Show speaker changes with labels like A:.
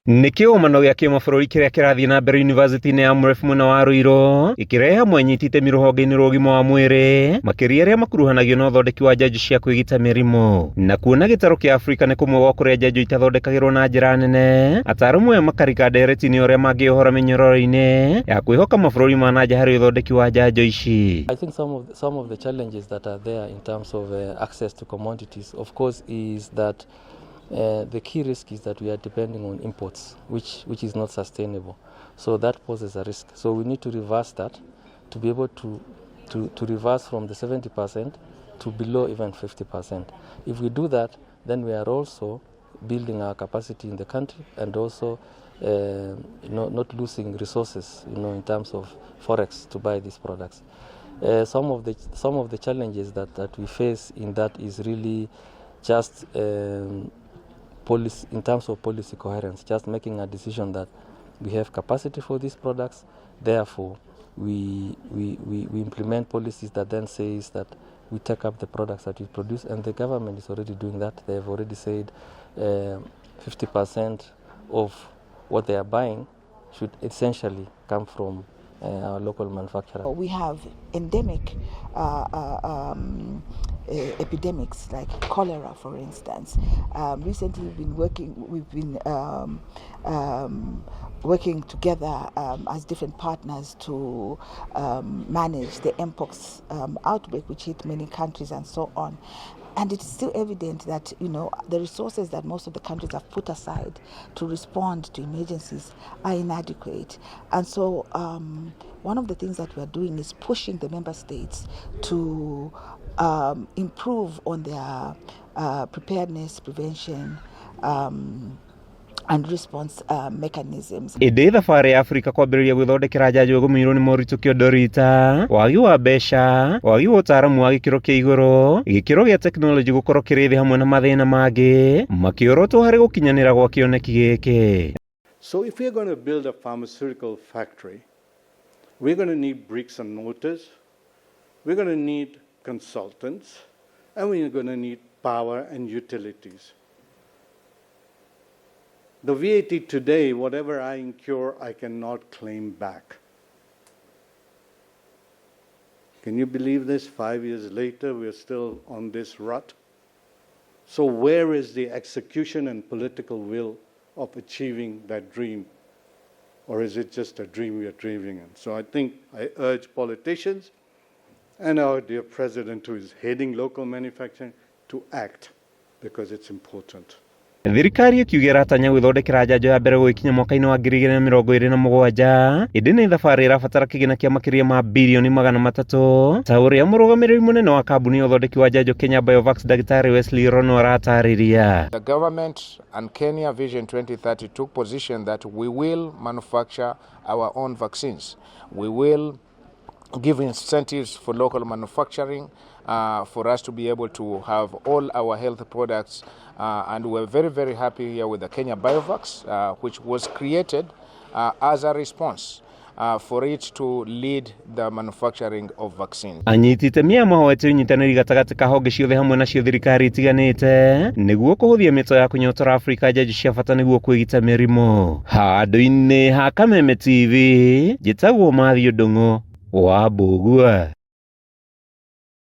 A: Nĩ kĩgomano gĩa kĩmabũrũri kĩrĩa kĩrathiĩ na mbere yunivasĩtĩ-inĩ ya Amref mwena wa Ruiru gĩkĩrehe hamwe anyiti itemi rũhonge-inĩ rwa ũgima wa mwĩrĩ makĩria arĩa makuruhanagio na ũthondeki wa njanjo cia kwĩgita mĩrimũ. Na kuona gĩtarũ kĩa Afrika nĩ kũmwe gwa kũrĩa njanjo itathondekagĩrwo na njĩra nene, ataaramu aya makarika ndereti-inĩ ũrĩa mangĩyohora mĩnyororo-inĩ ya kwĩhoka mabũrũri ma nanja harĩ ũthondeki wa njanjo ici.
B: I think some of the challenges that are there in terms of access to commodities, of course, is that the key risk is that we are depending on imports, which is not sustainable. So that poses a risk. So we need to reverse that to be able to reverse from the 70% to below even 50%. If we do that, then we are also building our capacity in the country and also not losing resources in terms of forex to buy these products. Some of the challenges that we face in that is really just policy in terms of policy coherence, just making a decision that we have capacity for these products, therefore we implement policies that then says that we take up the products that we produce, and the government is already doing that. They have already said 50% of what they are buying should essentially come from our local manufacturer.
C: We have endemic epidemics like cholera, for instance. Recently, we've been working together as different partners to manage the mpox outbreak, which hit many countries and so on. And it's still evident that the resources that most of the countries have put aside to respond to emergencies are inadequate. And so one of the things that we are doing is pushing the member states to improve on their preparedness, prevention, and response mechanisms.
A: Ĩndĩ thabarĩ ya Afrika kwambĩrĩria gwĩthondekera njanjo ĩgũmĩirwo nĩ moritũ kĩondorita, wagi wa mbeca, wagi wa ũtaaramu wa gĩkĩro kĩa igũrũ, gĩkĩro gĩa tekinoronjĩ gũkorwo kĩrĩ thĩ hamwe na mathĩna mangĩ makĩorotwo harĩ gũkinyanĩra gwa kĩoneki gĩkĩ.
D: So if we're going to build a pharmaceutical factory, we're going to need bricks and mortars, we're going to need consultants, and we're going to need power and utilities. The VAT today, whatever I incur, I cannot claim back. Can you believe this? 5 years later, we're still on this rut. So, where is the execution and political will of achieving that dream? Or is it just a dream we are dreaming in? So, I think I urge politicians and our dear president, who is heading local manufacturing, to act because it's important.
A: Thirikari ĩkiuga ĩratanya gwĩthondekera njanjo ya mbere gũgĩkinya mwaka-inĩ wa 2027, ĩndĩ nĩ thabarĩ ĩrabatara kĩgĩna kĩa makĩria ma birioni 300, ta ũrĩa mũrũgamĩrĩri mũnene wa kambuni ya ũthondeki wa njanjo Kenya Biovax, Ndagĩtarĩ Wesley Rono, aratarĩria.
E: The government and Kenya Vision 2030 took position that we will manufacture our own vaccines. We will give incentives for local manufacturing for us to be able to have all our health products. And we're very, very happy here with the Kenya Biovax, which was created as a response for it to lead the manufacturing of vaccines.
A: Anyiti itemi aya mahoete ũnyitanĩri gatagatĩ ka honge ciothe hamwe nacio thirikari itiganĩte nĩguo kũhũthia mĩto ya kũnyotora Afrika njanjo cia bata nĩguo kwĩgita mĩrimũ. Handũ-inĩ ha Kameme TV, njĩtagwo Matthew Ndung'u wa Mbũgua.